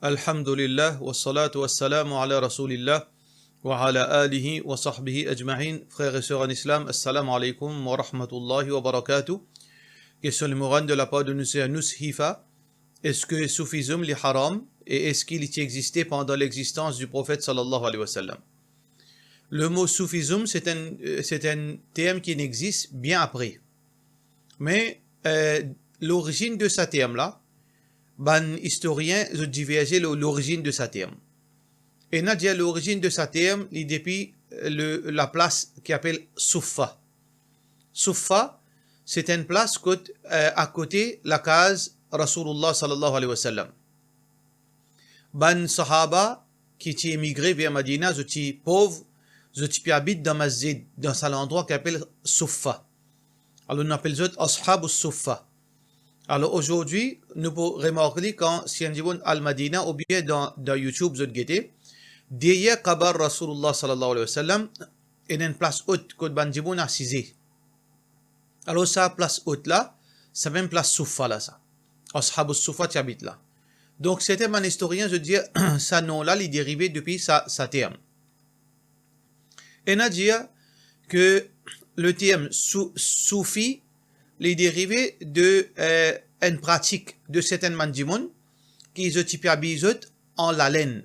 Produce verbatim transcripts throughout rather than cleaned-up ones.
Alhamdulillah, wassalatu wassalamu ala Rasoulillah, wa ala alihi wa sahbihi ajma'in. Frères et sœurs en islam, assalamu alaikum wa rahmatullahi wa barakatuh. Question numéro un de la part de Nusernus Hifa. Est-ce que soufisme li haram et est-ce qu'il ti existe pendant l'existence du prophète sallallahu alayhi wa sallam? Le mot soufisme, c'est un, euh, c'est un terme qui existe bien après. Me, euh, lorizinn de sa term la, bann istorien, zot diverze lor lorizinn de sa term. Ena dir lorizinn de sa term, li depi, euh, le, laplas ki apel Souffa. Souffa, se enn plas kot, euh, akote lakaz Rasoulillah sallallahu alayhi wa sallam. Bann sahaba ki ti emigre ver Madina, zot ti pov, zot ti pe abit dan masjid, dan sa landrwa ki apel Souffa. Alor, nou apel zot Ashabus Souffa. Alor, azordi, nou pou remark li kan si enn dimoun al Madina oubien dan, dan YouTube, zot gete, deryer kabar Rasoulillah sallallahu alayhi wa sallam, ena enn plas ot kot bann dimoun asize. Alor, sa plas ot la, sa mem plas Souffa la sa. Ashabus Souffa ti abit la. Donk, serten bann istorien, zot dir, sa non la, li derive depi sa, sa term. Ena dir ke le term sou-, soufi, li derive de, euh, enn pratik de serten bann dimoun ki zot ti pe abiy zot an lalenn.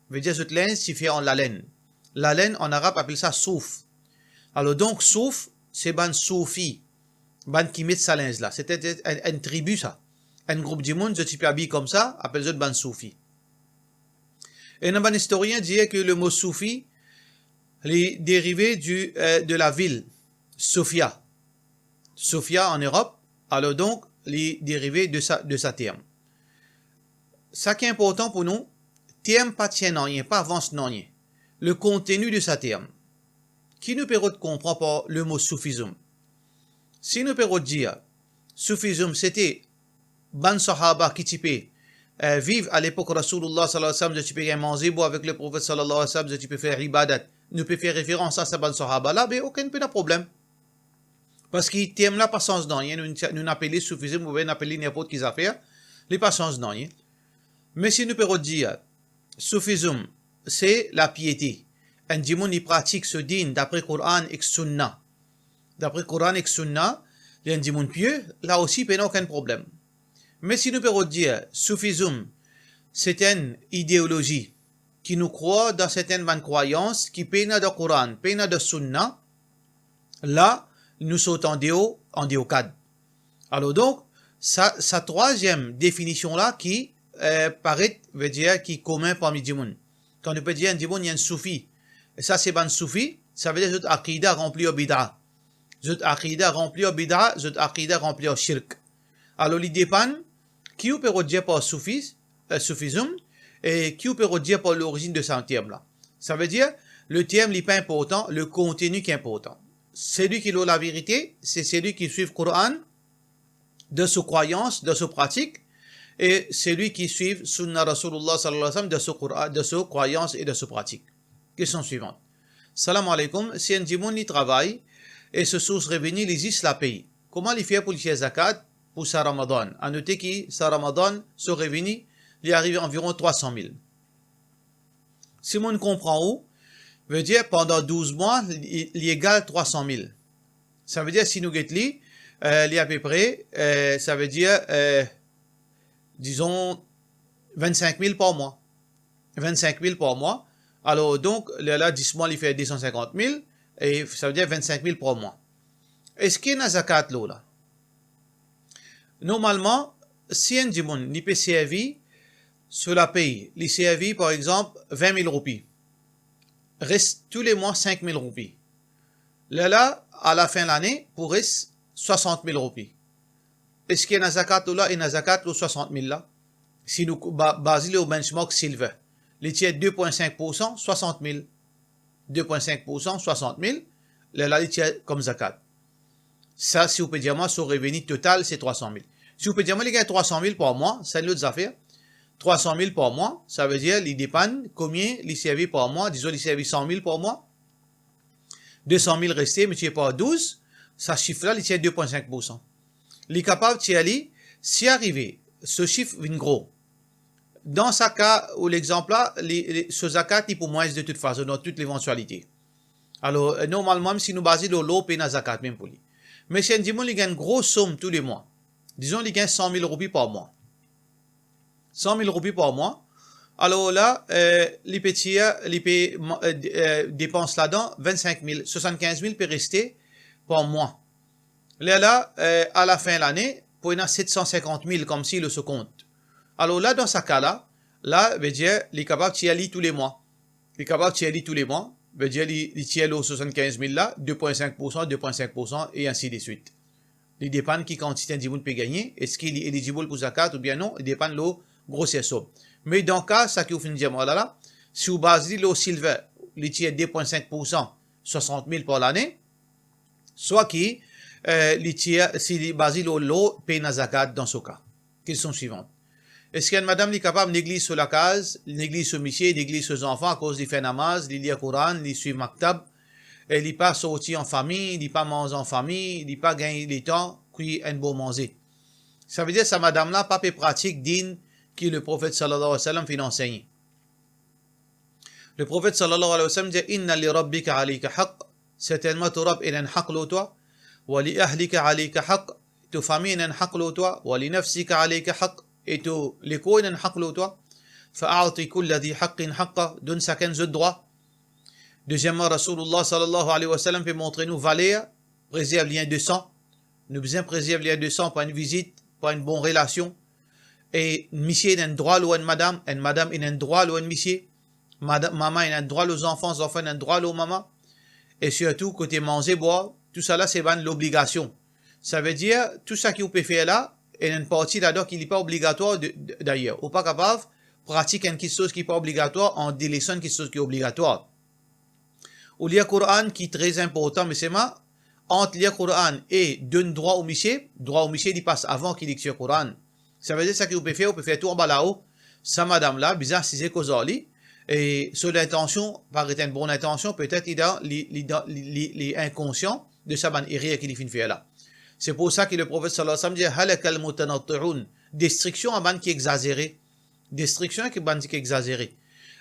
Vedir zot linz ti fer an lalenn. Lalenn, an arab, apel sa souf. Alor donk, souf, se bann soufi, bann ki met sa linz la. Se enn, enn, enn tribi sa. Enn group dimoun, zot ti pe abiy koumsa, apel zot bann soufi. Ena bann istorien dir ke le mo soufi, li derive du, euh, de la vil Sofia. Sofia an Erop, alor donk, li derive de sa, de sa term. Sa ki inportan pou nou, term pa tir nanye, pa avans nanye. Le konteni de sa term. Ki nou pe rod konpran par le mo soufisme? Si nou pe rod dir, soufisme, sete bann sahaba ki ti pe, euh, viv a lepok Rasoulillah sallallahu alayhi wa sallam, zot ti pe gagn manze, bwar avek le profet sallallahu alayhi wa sallam, zot ti pe fer ibadat. Nou pe fer referans a sa bann sahaba la, be okenn pena problem. Parski term la pa sanz nanye, nou, nou apel li soufisme oubien nou apel li ninport ki zafer, li pa sanz nanye. Me si nou pe rod dir, soufisme, se lapiete. Enn dimoun li pratik so din dapre Koran ek Sounna. Dapre Koran ek Sounna, li enn dimoun pie, la osi pena okenn problem. Me si nou pe rod dir, soufisme, se enn ideolozi ki nou krwar dan serten bann krwayans ki pena dan Koran, pena dan Sounna, la, nou sot andeor, andeor kad. Alor donk, sa, sa trwaziem definision la ki, euh, paret, vedir ki komin parmi dimoun. Kan nou pe dir enn dimoun, li enn soufi, e sa se bann soufi, savedir zot akida ranpli ar bida. Zot akida ranpli ar bida, zot akida ranpli ar shirk. Alor, li depann ki ou pe rod dir par soufi, euh, soufisme, e ki ou pe rod dir par lorizinn de sa term la. Savedir, le term li pa inportan, le konteni ki inportan. Selwi ki lor laverite, se selwi ki swiv Koran dan so krwayans, dan so pratik, e selwi ki swiv Sounna Rasoulillah sallallahu alayhi wa sallam dan so Koran, dan so krwayans e dan so pratik. Kestion swivan. Salam aleykoum, si enn dimoun li travay e so sours reveni li zis lapey, kouma li fer pou li tir zakat pou sa Ramadan? Anote ki sa Ramadan, so reveni, li ariv anviron trwa san mil. Si mo'nn konpran ou, vedir pandan douz mwa, li, li egal trwa san mil. Savedir si nou get li, euh, li apepre, euh, savedir, euh, dizon, vennsink mil par mwa. Vennsink mil par mwa. Alor, donk, lerla dis mwa, li fer de san sinkant mil, e savedir vennsink mil par mwa. Eski ena zakat lor la? Normalman, si enn dimoun, li pe servi so lapey, li servi, par exanp, vin mil roupi, res tou le mwa sink mil roupi. Lerla, a lafin lane, pou res swasant mil roupi. Eski ena zakat lor la? Ena zakat lor swasant mil la. Si nou ba-, baze lor benchmark silver, li tir de pwin sink poursan, swasant mil. De pwin sink poursan, swasant mil, lerla li tir kom zakat. Sa, si ou pe dir mwa, so reveni total, se trwa san mil. Si ou pe dir mwa, li gagn trwa san mil par mwa, sa enn lot zafer. Trwa san mil par mwa, savedir, li depann komie li servi par mwa, dizon, li servi san mil par mwa. De san mil reste, miltipliye par douz, sa sif la, li tir de pwin sink poursan. Li kapav tir li, si arive, so sif vinn gro, Dan sa ka ou lexanp la, li, li, so zakat li pou mwins de tout fason, dan tout levantialite. Alor, eh, normalman, si nou baze lor lor, pena zakat mem pou li. Me si enn dimoun li gagn gro som tou le mwa, dizon li gagn san mil roupi par mwa. San mil roupi par mwa. Alor la, eh, li pe tir, li pe, eh, de-, eh, depans ladan, vennsink mil, swasannkinz mil pe reste par mwa. Lerla, eh, alafin lane, pou ena set san sinkant mil koumsi lor so kont. Alor la, dan sa ka la, la, vedir, li kapav tir li tou le mwa. Li kapav tir li tou le mwa, vedir li, li tir lor swasannkinz mil la, de pwin sink poursan, de pwin sink poursan, e ainsi de suite. Li depann ki kantite enn dimoun pe gagne, eski li elizibil pou zakat oubien non, li depann lor groser som. Me dan ka, sa ki ou finn dir mwa la la, si ou baz li lor silver, li tir de pwin sink poursan, swasant mil par lane, swa ki, eh, li tir, si li baz li lor lor, pena zakat dan so ka. Kestion swivan. Eski enn madam li kapav negliz so lakaz, negliz so misie, negliz so zanfan akoz li fer namaz, li lir Koran, li swiv maktab, e li pa sorti an fami, li pa manz an fami, li pa gagn letan kwi enn bon manze? Savedir sa madam la pa pe pratik din ki Leprofet sallallahu alayhi wa sallam finn ansegne. Leprofet sallallahu alayhi wa sallam dir, "Inna li rabbika alayka haqq", sertennman to Rab ena enn haq lor twa, "wa li ahlika alayka haqq", to fami ena enn haq lor twa, "wa li nafsika alayka haqq", e to lekor ena enn haq lor twa. "Fa a'ti kulla dhi haqqin haqqa", donn sakenn zot drwa. Dezieman, Rasoulullah sallallahu alayhi wa sallam pe montre nou valer prezerv lien de san. Nou bizin prezerv lien de san par enn vizit, par enn bon relasion. E misie ena enn drwa lor enn madam, enn madam ena enn drwa lor enn misie, mada-, mama ena enn drwa lor zanfan, zanfan ena enn drwa lor mama. E sirtou kote manze, bwar, tousala se bann lobligasion. Savedir, tou sa ki ou pe fer la, ena enn parti ladan ki li pa obligatwar de, de, dayer. Ou pa kapav pratik enn kiksoz ki pa obligatwar an delesan enn kiksoz ki obligatwar. Ou lir Koran ki tre inportan, me selman, ant lir Koran e donn drwa ou misie, drwa ou misie li pas avan ki lektir Koran. Savedir sa ki ou pe fer, ou pe fer tou anba lao. Sa madam la bizin asize koz ar li, e so lintansion, paret enn bon lintansion, petet li dan, li, li dan, li, li, li inkonsian de sa bann erer ki li finn fer la. Se pou sa ki Leprofet sallallahu alayhi wa sallam dir, "Halakal mutanatti'un", destriksion a bann ki egzazere. Destriksion ki bann ki egzazere.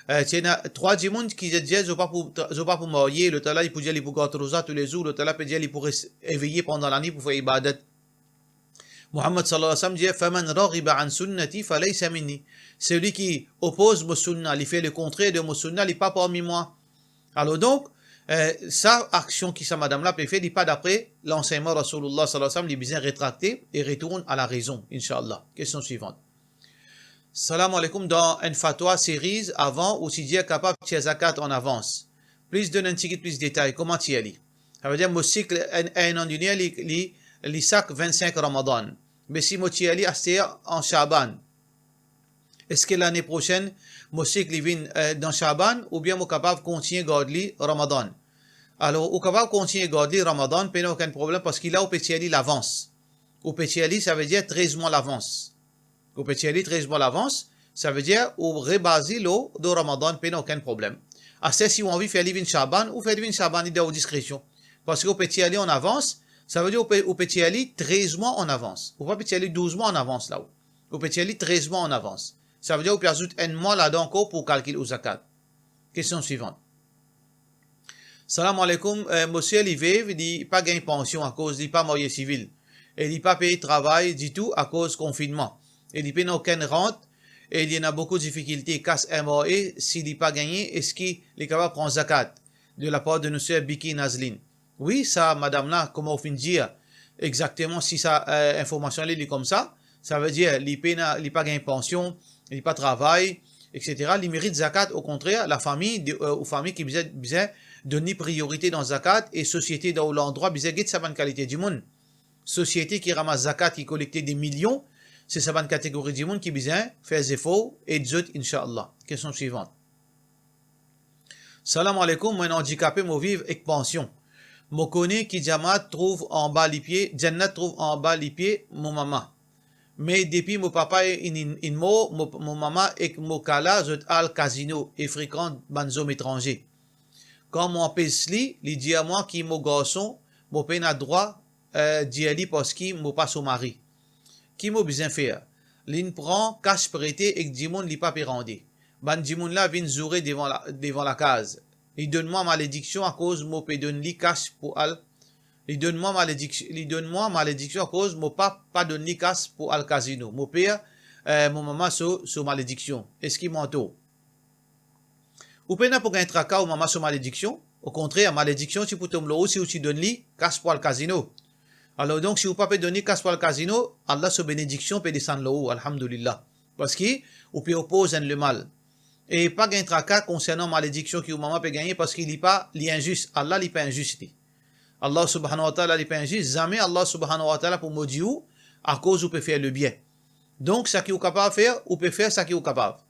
Eh, ti ena trwa dimoun ki dir zot pa pou, zot pa pou marye, lotala li pou dir li pou gard roza toulezour, lotala pe dir li pou res eveye pandan lanwit pou fer ibadat. Muhammad sallallahu alayhi wa sallam dir, "Faman raghiba an sunnati falaysa minni." Seki opoz mo sunna, li fer lekontrer de mo sunna, li pa parmi mwa. Alor donk, eh, sa aksion ki sa madam la pe fer, li pa dapre lansegnman Rasoulullah sallallahu alayhi wa sallam, li bizin retrakte e retourn a la rezon, inshallah. Kestion swivan. Salam aleykoum, dan enn fatwa series avan ou ti dir kapav tir zakat an avans. Plis donn enn tigit plis detay, kouma tir li? Savedir mo sik enn, enn an diner li, li, li sak vennsink Ramadan. Me si mo tir li aster an Shaban, eski lane prosenn mo sik li vinn, eh, dan Shaban oubien mo kapav kontign gard li Ramadan? Alor, ou kapav kontign gard li Ramadan, pena okenn problem, parski la ou pe tir li lavans. Ou pe tir li, savedir trez mwa lavans. Ou pe tir li trez mwa lavans, savedir ou rebaz li lor, lor Ramadan, pena okenn problem. Aster si ou anvi fer li vinn Shaban, ou fer li vinn Shaban, li dan ou diskresion. Parski ou pe tir li an avans, savedir ou pe, ou pe tir li trez mwa an avans. Ou pa pe tir li douz mwa an avans la. Ou pe tir li trez mwa an avans. Savedir ou pe azout enn mwa ladan ankor pou kalkil ou zakat. Kestion swivan. Salam aleykoum, eh, mo ser li vev, li pa gagn pansion akoz li pa marye sivil. E li pa pe travay ditou akoz konfinnman. E li pena okenn rant, e li ena boukou difikilte, kas M R A, si li pa gagne, eski li kapav pran zakat? De lapar de nou ser Biki Nazlin. Wi, sa madam la, kouma ou finn dir, exakteman si sa, eh, informasion li, li koumsa, savedir li pena, li pa gagn pansion, li pa travay, et cetera. Li merit zakat, okontrer, lafami, de, eh, ou fami ki bizin, bizin donn li priyorite dan zakat, e sosiete dan ou landrwa bizin get sa bann kalite dimoun. Sosiete ki ramas zakat, ki kolekte de milion, se sa bann kategori dimoun ki bizin fer zefor, ed zot, inshallah. Kestion swivan. Salam aleykoum, mo enn andikape, mo viv ek pansion. Mo kone ki Jannat trouv anba lipie, Jannat trouv anba lipie mo mama. Me depi mo papa inn, inn, inn mor, mo, mo mama ek mo kala zot al kazino e frekant bann zom etranze. Kan mo anpes li, li dir mwa ki mo garson, mo pena drwa, eh, dir li parski mo pa so mari. Ki mo bizin fer? li'nn pran kas prete ek dimoun li pa pe rande. Bann dimoun la vinn zoure devan la, devan lakaz. Li donn mwa malediksion akoz mo pe donn li kas pou al, li donn mwa maledik-, li donn mwa malediksion akoz mo pa, pa donn li kas pou al kazino. Mo per, eh, mo mama so, so malediksion. Eski mo antor? Ou pena pou gagn traka ou mama so malediksion. Okontrer, malediksion ti pou tom lor ou si ou ti donn li kas pou al kazino. Alor donk, si ou pa pe donn li kas pou al kazino, Allah so benediksion pe desann lor ou, alhamdulillah. Parski ou pe opoz enn lemal. E pa gagn traka konsernan malediksion ki ou mama pe gagne, parski li pa, li inzis. Allah, li pa inzis, li. Allah subhanahu wa ta'ala, li pa inzis. Zame Allah subhanahu wa ta'ala pou modi ou akoz ou pe fer lebien. Donk, sa ki ou kapav fer, ou pe fer sa ki ou kapav.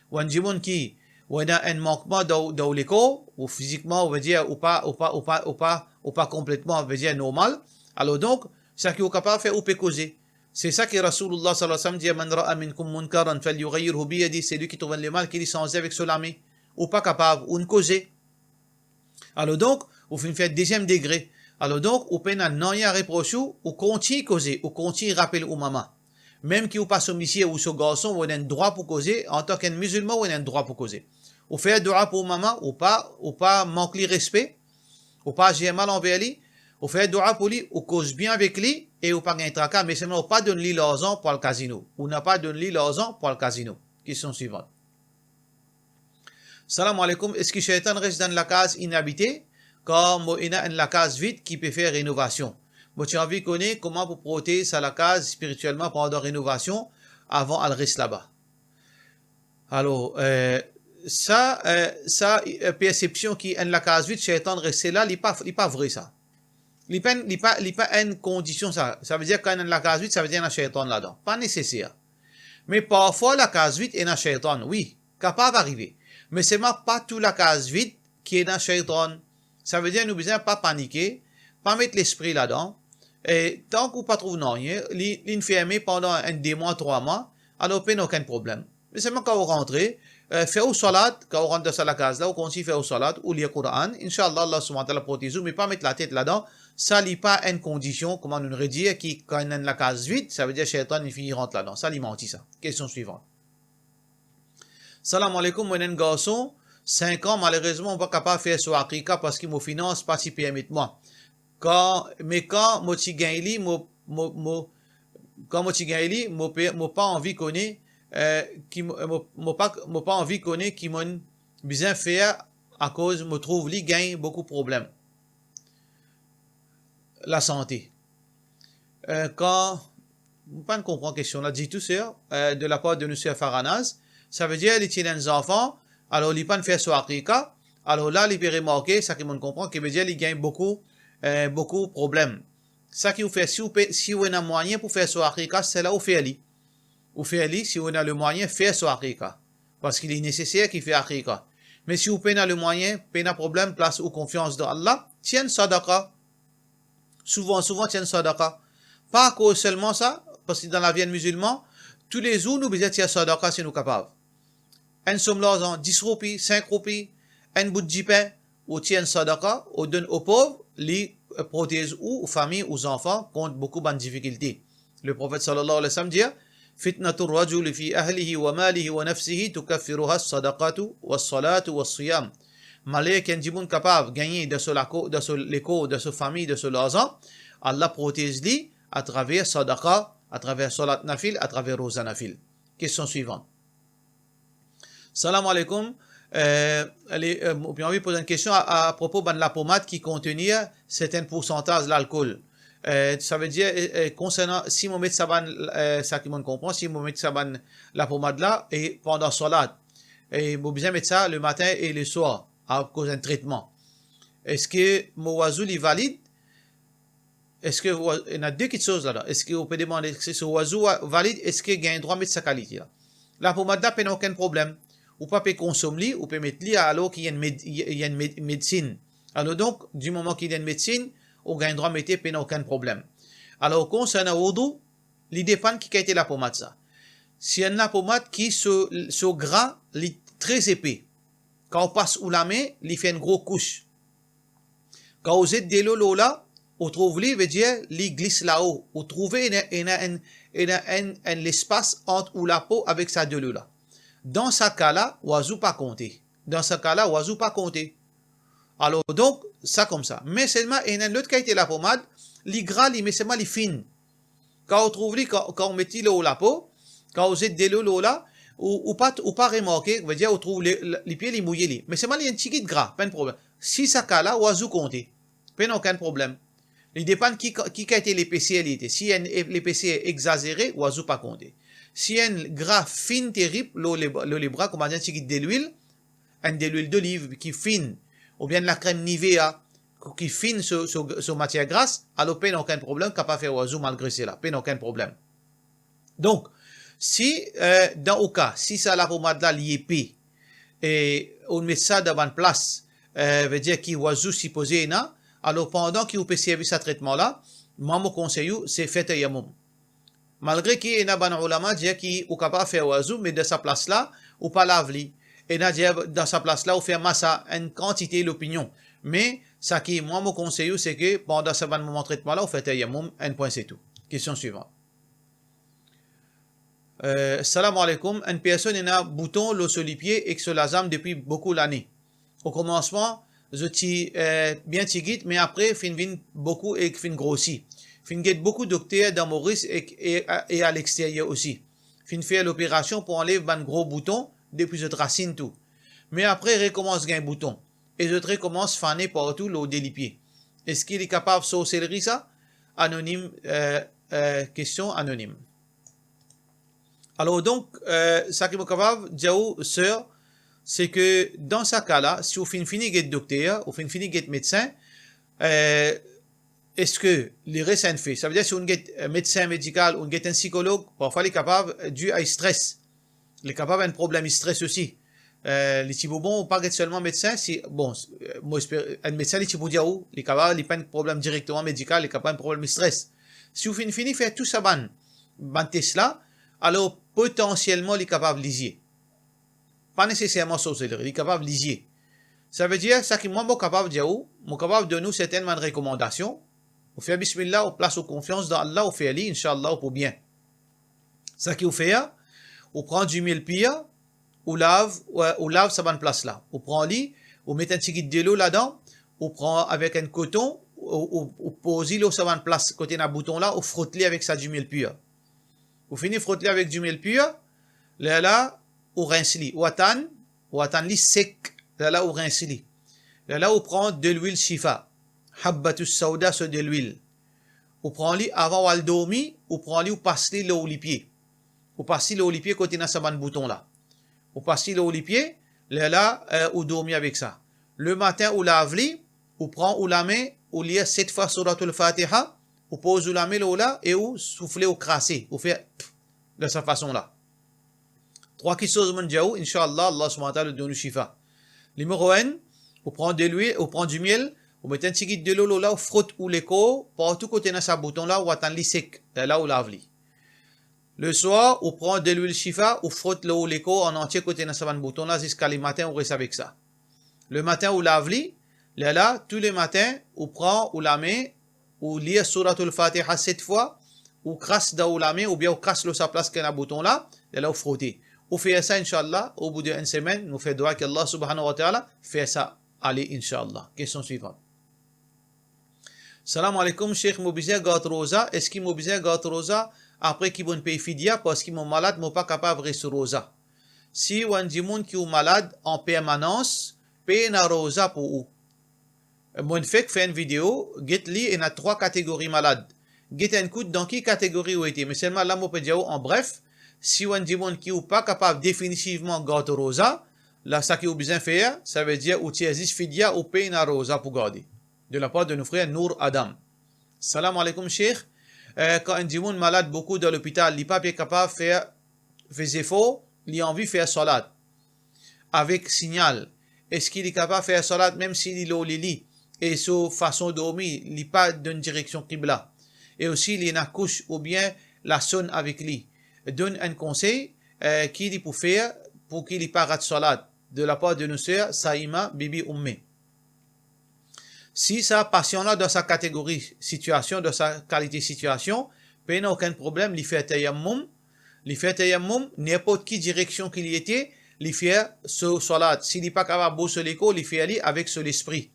Ou enn dimoun ki, ou ena enn mankman dan, dan ou lekor, ou fizikman, ou vedir, ou pa, ou pa, ou pa, ou pa, ou pa konpletman, vedir, normal. Alor donk, sa ki ou kapav fer, ou pe koze. Se sa ki Rasoulullah sallallahu alayhi wa sallam dir, "Man ra'a minkum munkaran falyughayyirhu biyadihi", selwi ki trouv enn lemal, ki li sanze avek so lame. Ou pa kapav, ou'nn koze. Alor donk, ou finn fer deziem degre. Alor donk, ou pena nanye a repros ou, ou kontign koze, ou kontign rapel ou mama. Mem ki ou pa so misie ou so garson, ou ena enn drwa pou koze, antan ki enn mizilman, ou ena enn drwa pou koze. Ou fer dwa pou ou mama, ou pa, ou pa mank li respe, ou pa azir mal anver li, ou fer dwa pou li, ou koz bien avek li, e ou pa gagn traka, me selman ou pa donn li larzan pou al kazino. Ou napa donn li larzan pou al kazino. Kestion swivan. Salam aleykoum, eski sheytan res dan lakaz inabite? Kar mo ena enn lakaz vid ki pe fer renovasion. Mo ti anvi kone kouma pou protez sa lakaz spiritielman pandan renovasion avan al res laba. Alor, eh, sa, eh, sa, eh, persepsion ki enn lakaz vid, sheytan reste la, li pa, li pa vre sa. Li pa enn, li pa, li pa enn kondision sa. Savedir kan ena enn lakaz vid, savedir ena sheytan ladan. Pa neseser. Me parfwa lakaz vid ena sheytan, wi, kapav arive. Me selman pa tou lakaz vid ki ena sheytan. Savedir nou bizin pa panike, pa met lespri ladan. E tank ou pa trouv nanye, li, li'nn ferme pandan enn de mwa, trwa mwa, alor pena okenn problem. Me selman kan ou rantre, eh, fer ou salat, kan ou rant dan sa lakaz la, ou kontign fer ou salat, ou lir Koran, inshallah, Allah subhanahu wa ta'ala protez ou, me pa met latet ladan, sa li pa enn kondision, kouma nou redir, ki kan ena enn lakaz vid, savedir sheytan li fini rant ladan. Sa li manti sa. Kestion swivan. Salam aleykoum, mo ena enn garson, sink an, malerezman, mo pa kapav fer so akika parski mo finans pa ti permet mwa. Kan, me kan mo ti gagn li, mo, mo, mo, kan mo ti gagn li, mo pe, mo pa anvi kone, eh, ki mo, mo, mo pa, mo pa anvi kone ki mo'nn bizin fer akoz mo trouv li gagn boukou problem lasante. Eh, kan, mo pa'nn konpran kestion la ditou, ser, eh, de lapar de nou ser Faranaz. Savedir li ti ena enn zanfan, alor li pa'nn fer so akika, alor la li pe remarke, sa ki mo'nn konpran, ki vedir li gagn boukou, eh, boukou problem. Sa ki ou fer, si ou pe, si ou ena mwayin pou fer so akika, se la ou fer li. Ou fer li, si ou ena lemwayin, fer so akika. Parski li neseser ki fer akika. Me si ou pena lemwayin, pena problem, plas ou konfians dan Allah, tir enn sadaka. Souvan, souvan, tir enn sadaka. Pa akoz selman sa, parski dan lavi enn mizilman, toulezour nou bizin tir sadaka si nou kapav. Enn som larzan, dis roupi, sink roupi, enn bout dipin, ou tir enn sadaka, ou donn o pov, li, eh, protez ou, ou fami, ou zanfan kont boukou bann difikilte. Leprofet sallallahu alayhi wa sallam dir, "Fitnatur rajuli fi ahlihi wa malihi wa nafsihi tukaffiruha sadaqatu was salatu was siyam." Maler ki enn dimoun kapav gagne dan so lako-, dan so lekor, dan so fami, dan so larzan, Allah protez li atraver sadaka, atraver salat nafil, atraver roza nafil. Kestion swivan. Salam aleykoum. Eh, ale, eh, mo pe anvi poz enn kestion a, apropo bann lapomad ki kontenir sertenn poursantaz lalkol. Eh, savedir, eh, eh, konsernan, si mo met sa bann, eh, sa ki mo'nn konpran, si mo met sa bann lapomad la, e pandan salat, e mo bizin met sa lematin e leswar, akoz enn tretman. Eski mo wazou li valid? Eski wa-, ena de kiksoz ladan. Eski ou pe demann, eski so wazou wa-, valid, eski gagn drwa met sa kalite la? Lapomad la pena okenn problem. Ou pa pe konsom li, ou pe met li alor ki enn med-, enn med-, medsinn. Alor donk, di moman ki li enn medsinn, ou gagn drwa mete, pena okenn problem. Alor, konsernan woudou, li depann ki kalite lapomad sa. Si enn lapomad ki so, so gra, li tre zepe, kan ou pas ou lame, li fer enn gro kous. Kan ou zet delo lor la, ou trouv li, vedir li glis lao, ou trouve ena, ena enn, ena enn, enn lespas ant ou lapo avek sa delo la. Dan sa ka la, wazou pa konte. Dan sa ka la, wazou pa konte. Alor, donk, sa koumsa. Me selman, ena enn lot kalite lapomad, li gra li, me selman li fin. Kan ou trouv li, kan, kan ou met li lor lapo, kan ou zet delo lor la, ou, ou pa, ou pa remarke, vedir ou trouv le, le, lipie li mouye li. Me selman li enn tigit gra, pa enn problem. Si sa ka la, wazou konte. Pena okenn problem. Li depann ki, ki kalite lepeser li ete. Si enn lepeser egzazere, wazou pa konte. Si enn gra fin terib lor le, lor lebra, kouma dir enn tigit delwil, enn delwil doliv ki fin, oubien enn lakrem Nivea ki fin so, so, so matier gras, alor pena okenn problem, kapav fer wazou malgre sela, pena okenn problem. Donk, si, eh, dan ou ka, si sa lapomad la li epe, e ou met sa dan bann plas, eh, vedir ki wazou sipoze ena, alor pandan ki ou pe servi sa tretman la, mwa mo konsey ou, se fer tayammum. Malgre ki ena bann oulama dir ki ou kapav fer wazou, me dan sa plas la, ou pa lav li. Ena dir dan sa plas la, ou fer masa, enn kantite lopinion. Me sa ki mwa mo konsey ou, se ke pandan sa bann moman tretman la, ou fer tayammum, enn pwin se tou. Kestion swivan. Eh, salam aleykoum. Enn personn ena bouton lor so lipie ek so lazam depi boukou lane. Okomansman, zot ti, eh, bien tigit, me apre finn vinn boukou ek finn grosi. Finn get boukou dokter dan Moris ek, e, e alexteryer osi. Finn fer loperasion pou anlev bann gro bouton depi zot rasinn tou. Me apre rekomans gagn bouton. E zot rekomans fane partou lor de lipie. Eski li kapav sorselri sa? Anonim, eh, eh, kestion anonim. Alor donk, eh, sa ki mo kapav dir ou, ser, se ke dan sa ka la, si ou finn fini get dokter, ou finn fini get medsin, eh, eski leres inn fer? Savedir si ou get, eh, medsin medikal, ou get enn sikolog, parfwa li kapav, eh, dir a stres. Li kapav enn problem stres osi. Eh, li ti pou bon, ou pa get selman medsin, si, bon, eh, mo esper, enn medsin li ti pou dir ou, li kapav, li pa enn problem direkteman medikal, li kapav enn problem stres. Si ou finn fini fer tou sa bann, bann tes la, alor potansielman li kapav lizie. Pa neseserman sorselri, li kapav lizie. Savedir, sa ki mwa mo kapav dir ou, mo kapav donn ou sertenn bann rekomandasion. Ou fer bismillah, ou plas ou konfians dan Allah, ou fer li, inshallah, ou pou bien. Sa ki ou fer, ou pran dimiel pir, ou lav, ou, ou lav sa bann plas la. Ou pran li, ou met enn tigit delo ladan, ou pran avek enn koton, ou, ou, ou poz li lor sa bann plas kot ena bouton la, ou frot li avek sa dimiel pir. Ou fini frot li avek dimiel pir, lerla ou rins li, ou atann, ou atann li sek, lerla ou rins li. Lerla ou pran delwil shifa, habbatus sauda, so delwil. Ou pran li avan ou al dormi, ou pran li, ou pas li lor lipie. Ou pas li lor lipie kot ena sa bann bouton la. Ou pas li lor lipie, lerla, eh, ou dormi avek sa. Lematin ou lav li, ou pran ou lame, ou lir set fwa Suratul Fatiha, ou poz ou lame lor la e ou soufle, ou krase, ou fer pff dan sa fason la. Trwa kiksoz monn dir ou, inshallah, Allah subhanahu wa ta'ala donn ou shifa. Nimero enn, ou pran delwil, ou pran dimiel, ou met enn tigit delo lor la, ou frot ou lekor, partou kot ena sa bouton la, ou atann li sek, lerla ou lav li. Leswar, ou pran delwil shifa, ou frot lor ou lekor an antie kot ena sa bann bouton la, ziska lematin ou res avek sa. Lematin ou lav li, lerla, toulematin, ou pran ou lame, ou lir Suratul Fatiha set fwa, ou kras dan ou lame, oubien ou kras lor sa plas ki ena bouton la, lerla ou frote. Ou fer sa, inshallah, obout de enn semenn, nou fer dwa ki Allah subhanahu wa ta'ala fer sa ale, inshallah. Kestion swivan. Salam aleykoum, Sheikh, mo bizin gard roza, eski mo bizin gard roza apre ki mo'nn pey fidya, parski mo malad, mo pa kapav res roza? Si ou enn dimoun ki ou malad an permanans, pena roza pou ou. Mo'nn fek fer enn video, get li ena trwa kategori malad. Get enn kout dan ki kategori ou ete, me selman la mo pe dir ou an bref, si ou enn dimoun ki ou pa kapav definitivman gard roza, la sa ki ou bizin fer, savedir ou tir zis fidya, ou pena roza pou garde. De lapar de nou frer Nour Adam. Salam aleykoum, Sheikh. Eh, kan enn dimoun malad boukou dan lopital, li pa pe kapav fer, fer zefor, li anvi fer salat avek sinyal. Eski li kapav fer salat mem si li lor lili e so fason dormi, li pa donn direksion kibla? E osi, li ena kouch oubien lasonn avek li. Donn enn konsey, eh, ki li pou fer pou ki li pa rat salat. De lapar de nou ser Saima Bibi Oumme. Si sa pasian la dan sa kategori sitiasion, dan sa kalite sitiasion, pena okenn problem, li fer tayammoum, li fer tayammoum, ninport ki direksion ki li ete, li fer so swalat. Si li pa kapav bouz so lekor, li fer li avek so lespri.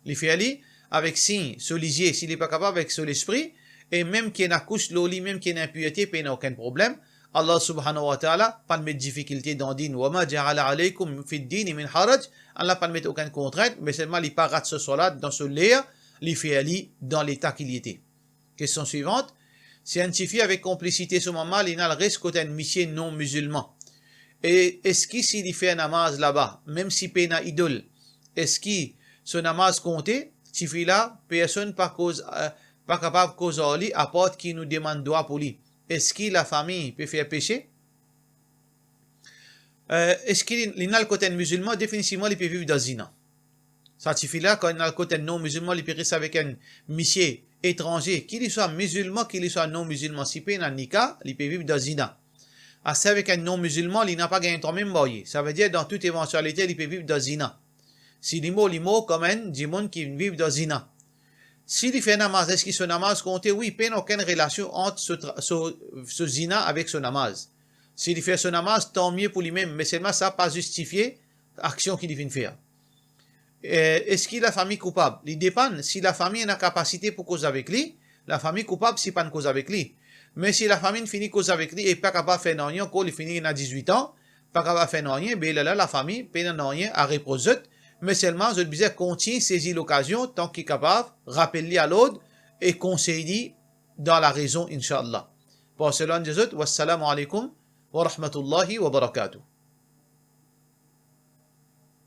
Li fer li avek sign, so lizie, si li pa kapav avek so lespri, e mem ki ena kous lor li, mem ki ena inpirte, pena okenn problem. Allah subhanahu wa ta'ala pa'nn met difikilte dan dinn. Wa ma ja'ala alaykum fid dini min haraj. Allah pa'nn met okenn kontrint, me selman li pa rat so swalat dan so ler, li fer li dan leta ki li ete. Kestion swivant, si enn tifi avek konplisite so mama, li al res kot enn misie non mizilman. E eski si li fer namaz laba, mem si pena idol, eski so namaz konte? Tifi la, personn pa koz, eh, pa kapav koz ar li, apart ki nou demann dwa pou li. Eski lafami pe fer pese? Eh, eski li, li al kot enn mizilman? Definitivman, li pe viv dan zina. Sa tifi la, kan li al kot enn non mizilman, li pe res avek enn misie etranze, ki li swa mizilman, ki li swa non mizilman, si pena nika, li pe viv dan zina. Ase avek enn non mizilman, li napa gagn twa mem marye. Savedir, dan tout evantialite, li pe viv dan zina. Si li mor, li mor kouma enn dimoun ki viv dan zina. Si li fer namaz, eski so namaz konte? Wi, pena okenn relasion ant so tra-, so, so zina avek so namaz. Si li fer so namaz, tanmie pou limem, me selman sa pa zistifie aksion ki li finn fer. Eh, eski lafami koupab? Li depann, si lafami ena kapasite pou koz avek li, lafami koupab si pa'nn koz avek li. Me si lafami fini koz avek li e pa kapav fer nanye ankor, li fini ena dizwit an, pa kapav fer nanye, be lerla lafami pena nanye a repros zot, me selman zot bizin kontign sezi lokazion tan ki kapav rapel li a lord e konsey li dan larezon, inshallah. Par sa, mo dir zot, wassalamu alaikum wa rahmatullahi wa barakatuh.